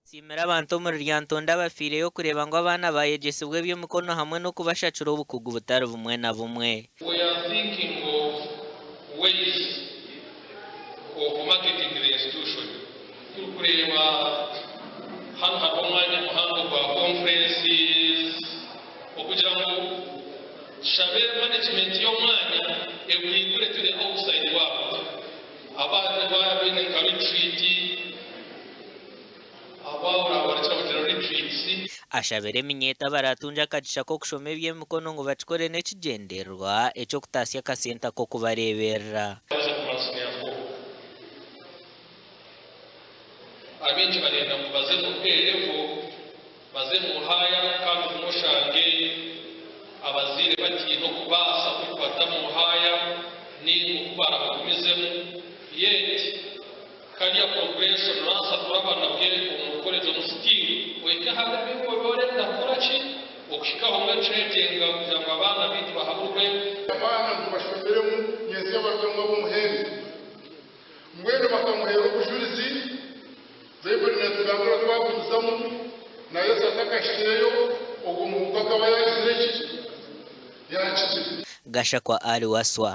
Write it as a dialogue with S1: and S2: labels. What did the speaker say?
S1: Nsiimire abantu omuri Lyantonde abafiireyo kureeba ngu abaana baayegyesibwa eby'emikono hamwe n'okubashakira obukugu butari bumwe na bumwe.
S2: We are thinking of ways of marketing the institution. Turikureeba hanu hariho omwanya muhango gwa conferences okugira ngu tushabe management y'omwanya egwigure to the outside world. Abandi baaba baine nka retreat.
S1: Ashabire eminyeeto abaratungye akagisha k'okushoma eby'emikono ngu bakikore n'ekigyendererwa eky'okutaasya akasente ak'okubareeberera.
S2: Abaingi barenda ngu baze mu A level, baze mu higher kandi obumwe oshange abazaire bataine okubaasa kw'okubata mu higher ninga oku barabagumizemu yet Kariya progression orabaasa kuraba nabwe omu college omu still ohike aha level ei oba orenda kukora ki okuhikaho mbwenu kyetenga kugira ngu abaana beitu bahaburwe.
S3: Abaana ngu bashomeremu nyentsya barugemu ab'omuhendo. Mbwenu bakamuheera obujurizi. Baibuli neetugambira twagumizamu na Yesu atakahikireyo, ogwo muhuuku akaba yaagizire ki? Yaakizire.
S1: Gashakwa Ali Wasswa.